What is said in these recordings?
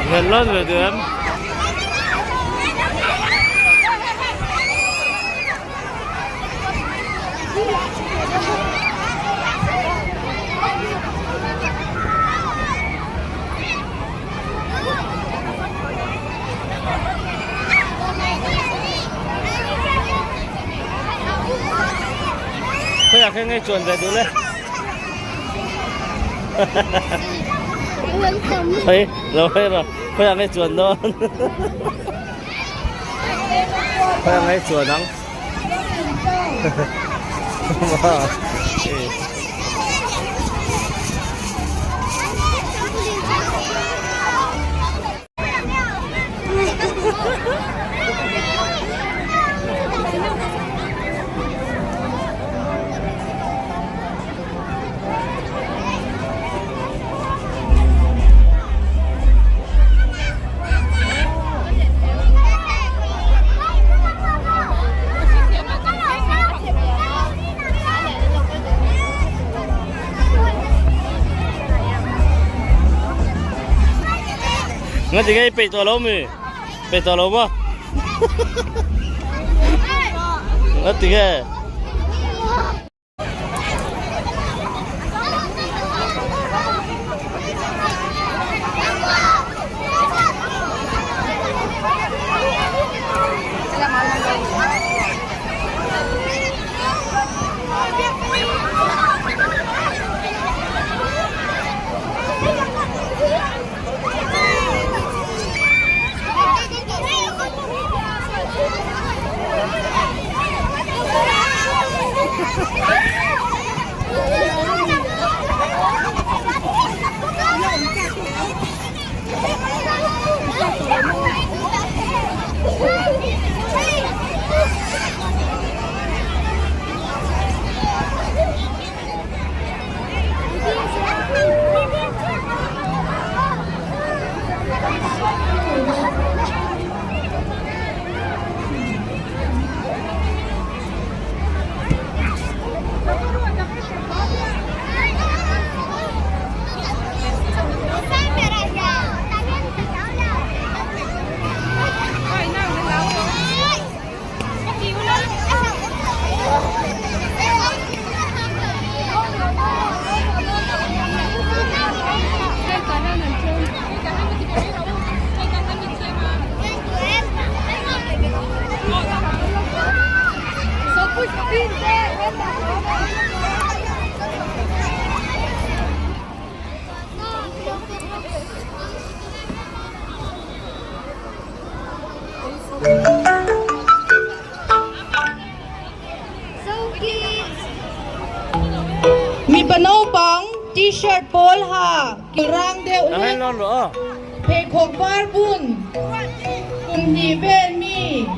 Nghet lawn ve duh em? Khawiah khan ngei chuan ve duh le. Hei, lo hei rawh. Khawiah ngei chuan dawn. Khawiah ngei chuan ang. Nga ti nge i peih tawh lo mi? Peih tawh lo maw? Nga ti nge? Mipa naupang T-shirt pawl ha kil rang deuh hlek, pheikhawk var bun kum hnih vel mi.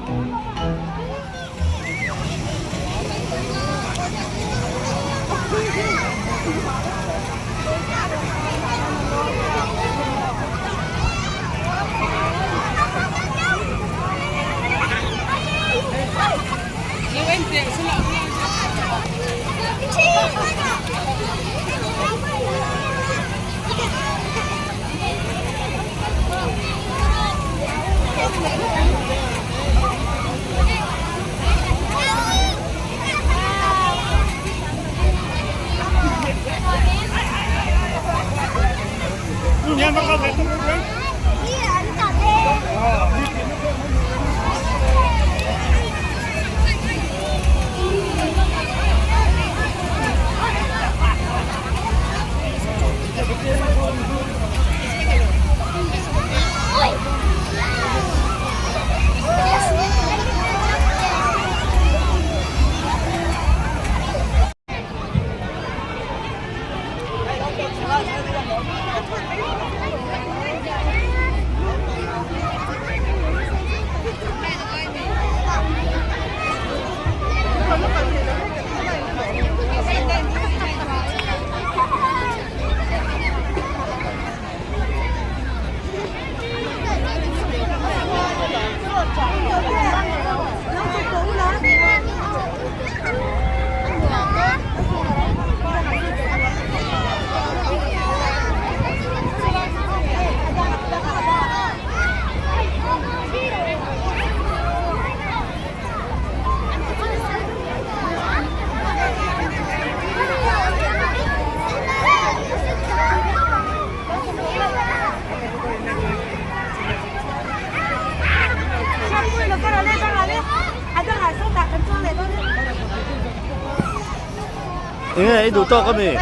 Enge i duh tawk ami?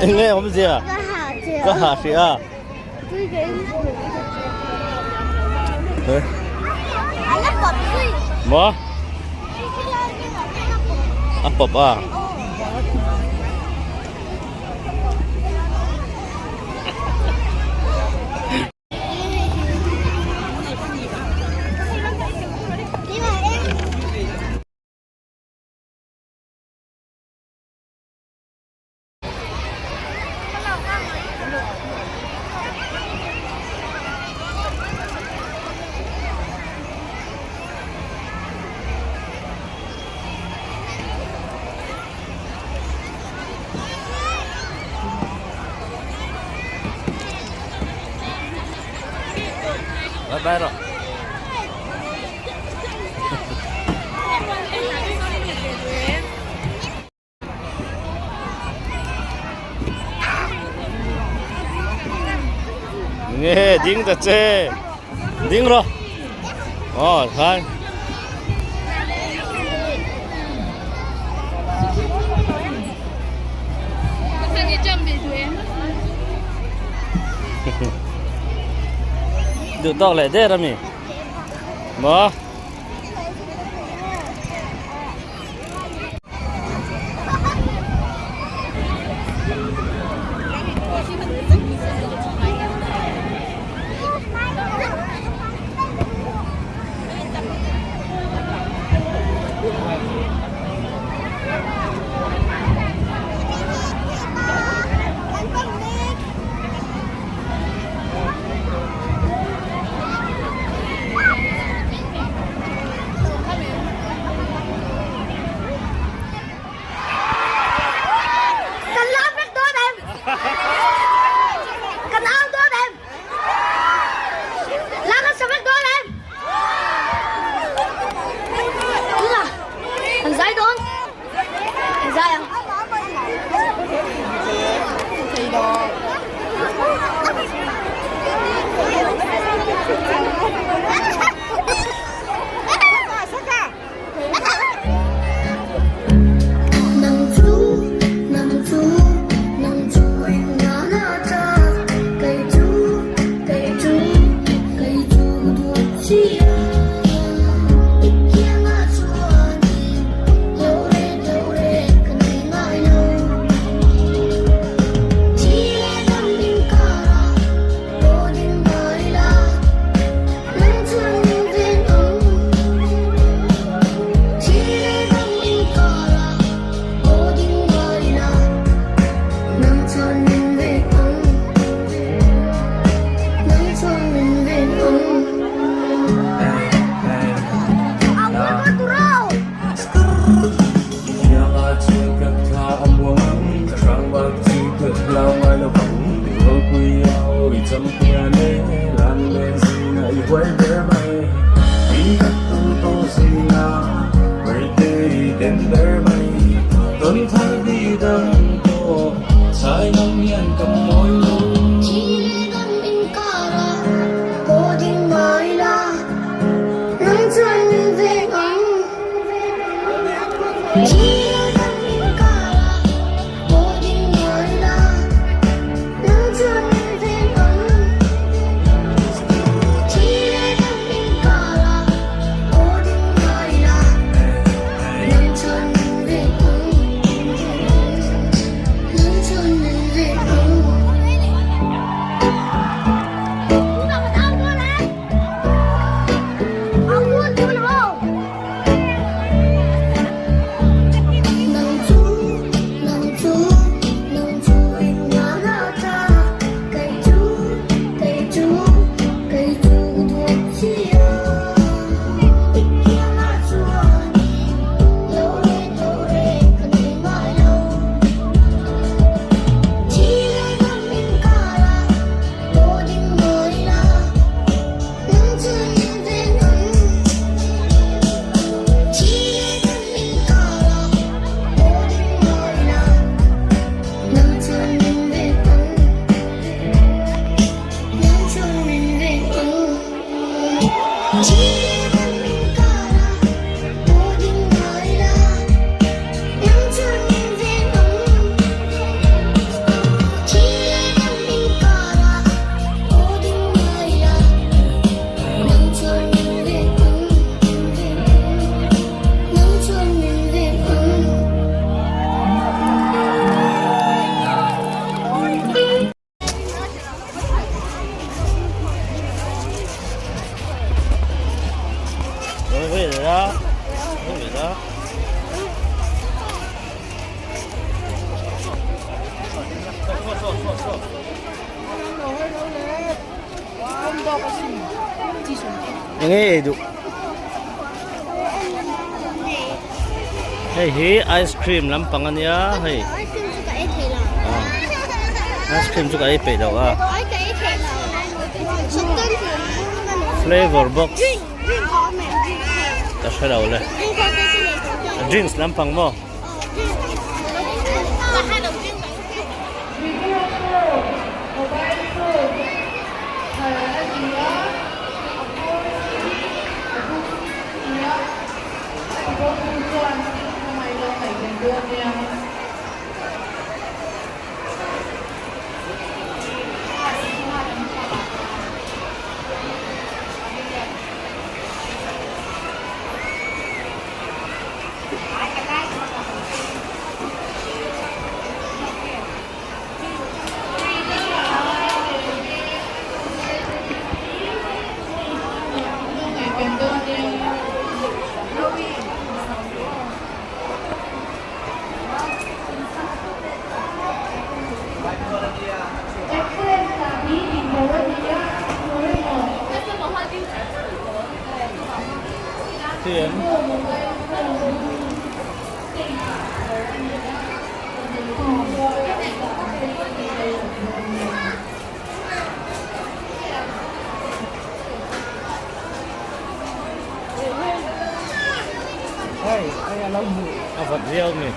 Enge awmzia? Ka ha hrih a. Maw? A pawp a. Bye bye rawh. Nge ding ta che. Ding rawh. Aw khai. Duh tawk leh der ami. Maw. Kan lam vek dawn em? Kan au dawn em? La kan sa vek dawn em? Tunah kan zai dawn. Kan zai ang. Enge ei duh? Hei hi ice cream lampang ania hei. Ice cream chu ka ei peih lo a. Flavor box. Ka hre lo le. Drinks lampang maw? A vat viau mi.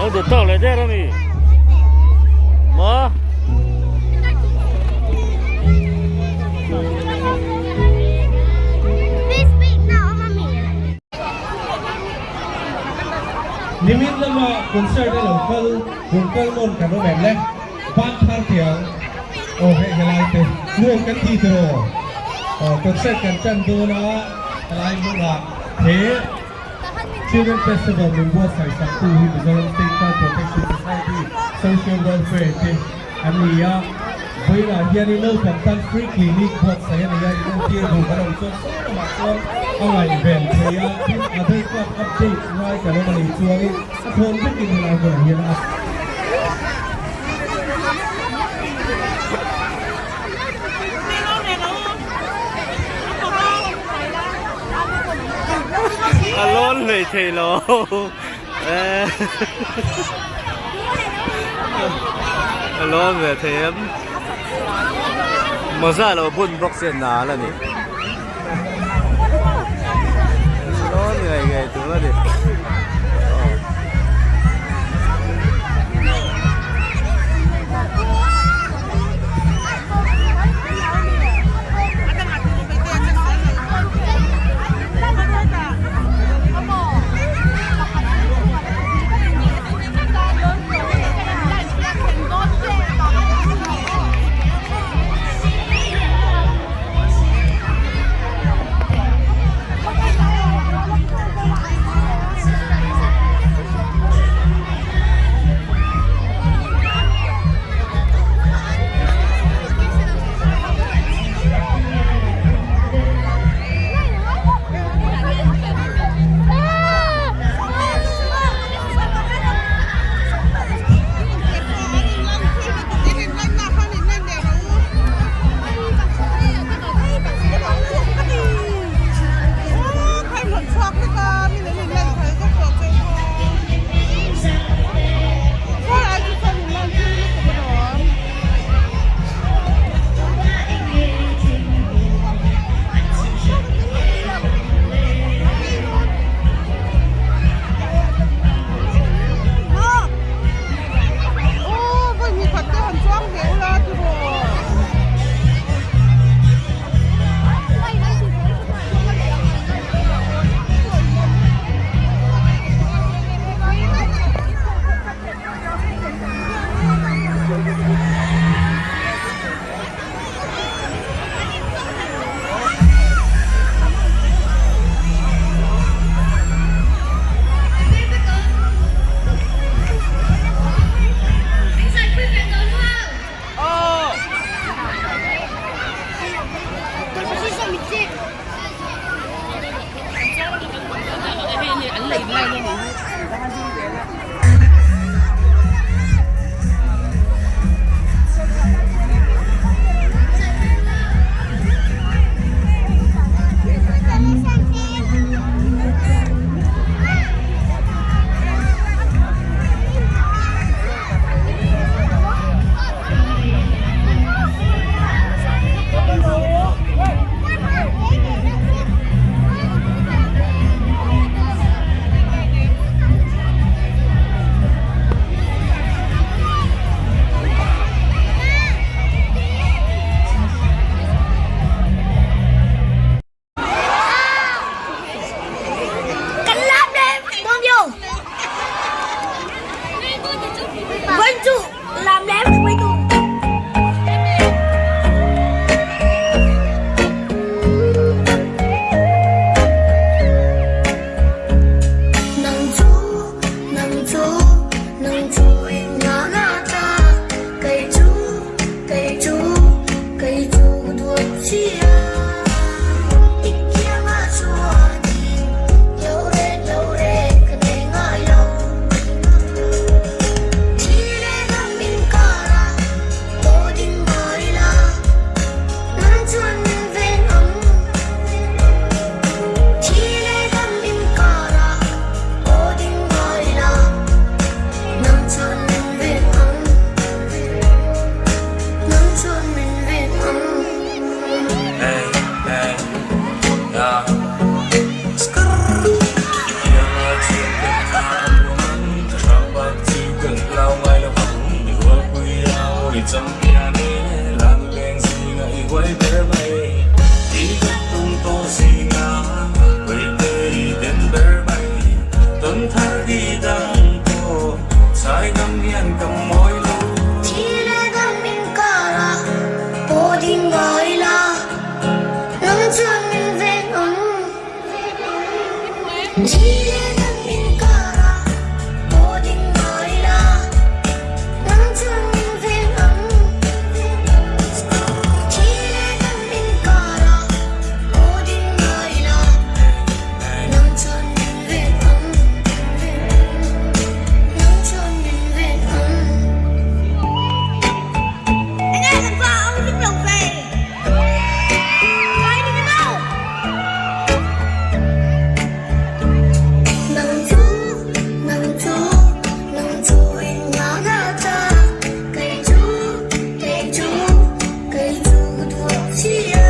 Lo duh tawk leh der ami maw. Nimin lama concert a lo kal hun kal nawn kan awm em le? Ban thar tiang aw hei helai te nuam kan ti tiraw? Aw concert kan chan dawn a helai hmunah he Children Festival min buatsaih sak tu hi Mizoram State Child Protection Society Social Welfare te an ni a, vawiinah hianin naupang tan free clinic buatsaih a nei a, inentir duh kan awm chuan saw lamah chuan a ngaihven thei a, tin Aadhar card update ngai kan awm a nih chuanin a thawn vekin helai hmunah hian a. A lawn hlei thei lo a lawn ve thei em mawza lo bun bawk se nal a ni lawn ngei ngei tur a ni. Kan lam le dawn yo. Vân chu làm lem với tu. Nang chu, nang chu, nang chu in nga ta, kei chu, kei chu, kei chu duat chia. I kiangah chuanin lo ren lo ren ka nei ngai lo. Thi leh dam inkar a aw ding ngai la, nang chuan min ven ang. Thi leh dam inkar a aw ding ngai la, nang chuan min ven ang. Nang chuan min ven ang. Hey, hey, yeah. Skrrr. I kianga chuan kan tha a nuam ang, ka hrang bak chu kan hlau ngai lo vang. I rualpui a aw i champion e, lan leng zinga i huai ber mai. I ka tum tawh zinga, huaite i den ber mai. Tawn thar di dang pawh, chai dam hian ka mawi lo. Thi leh dam inkar a aw ding ngai la, nang chuan min veng ang. Thi leh dam inkar a aw ding ngai la, nang chuan min veng ang. Thi leh dam inkar a aw ding ngai la, nang chuan min veng ang. Nang chuan min veng ang. Anh ơi, thằng vợ ông đứng lồng về. Quay đi đâu? Nang chu, nang chu, nang chu in nga nga ta. Kei chu, kei chu, kei chu duat chia.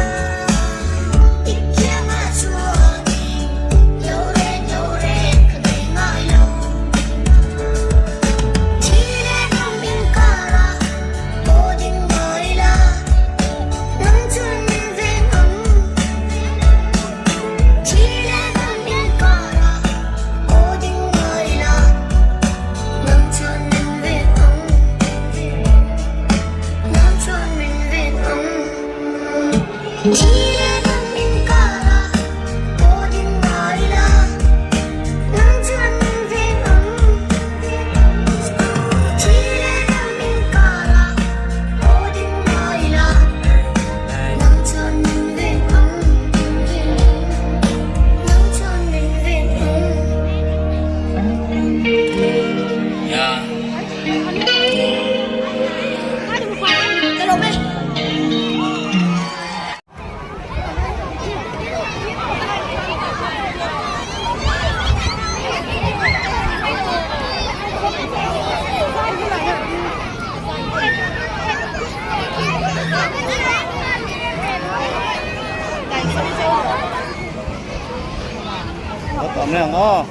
I kiangah chuanin lo ren lo ren ka nei ngai lo. Thi leh dam inkar a aw ding ngai la, nang chuan min veng ang. Thi leh dam inkar a aw ding ngai la, nang chuan min veng ang. Nang chuan min veng ang. Thi leh dam inkar a aw ding ngai la, nang chuan min veng ang. Thi leh dam inkar a aw ding ngai la, nang chuan min veng ang. Nang chuan min veng ang. Yeah. Cái đồ mê. Có tóm này không?